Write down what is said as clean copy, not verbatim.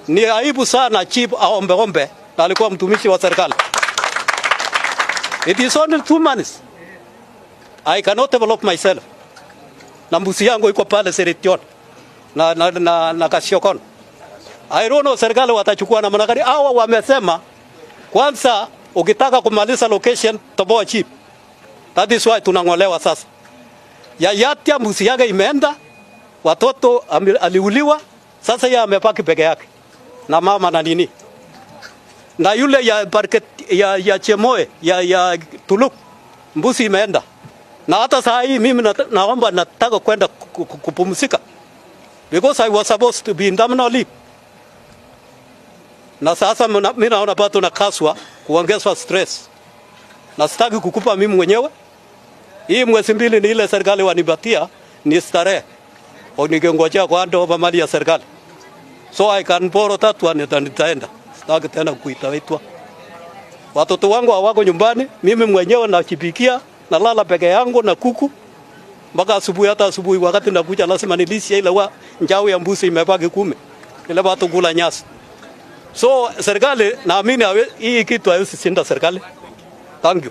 Ni aibu sana chief aombe ombe, na alikuwa mtumishi wa serikali. It is only 2 months. I cannot develop myself. Na mbuzi yangu iko pale Serition na Kasiokon. I don't know serikali watachukua namna gani. Hawa wamesema kwanza, ukitaka kumaliza location, toboa chief. That is why tunang'olewa sasa. Ya Yatia mbuzi yake imeenda, watoto aliuliwa, sasa yeye amebaki peke yake na mama na nini. Na yule ya Barket ya Chemoe ya Tuluk, mbuzi imeenda. Na hata saa hii mimi naomba, nataka kwenda kupumzika because I was supposed to be in terminal leave. Na sasa mimi naona bado nakaswa kuongezwa stress. Na sitaki kukupa mimi mwenyewe. Hii mwezi 2 ni ile serikali wanipatia ni starehe. Nikingojea kwa over mali ya serikali. So I can borrow that one na nitaenda. Sitaki tena kuitaitwa. Watoto wangu hawako nyumbani, mimi mwenyewe najipikia, nalala peke yangu na kuku mpaka asubuhi. Hata asubuhi wakati nakuja lazima nilishe ile wa njau ya mbuzi imebaki 10, ile watu kula nyasi. So serikali naamini hii kitu haiwezi shinda serikali. Thank you.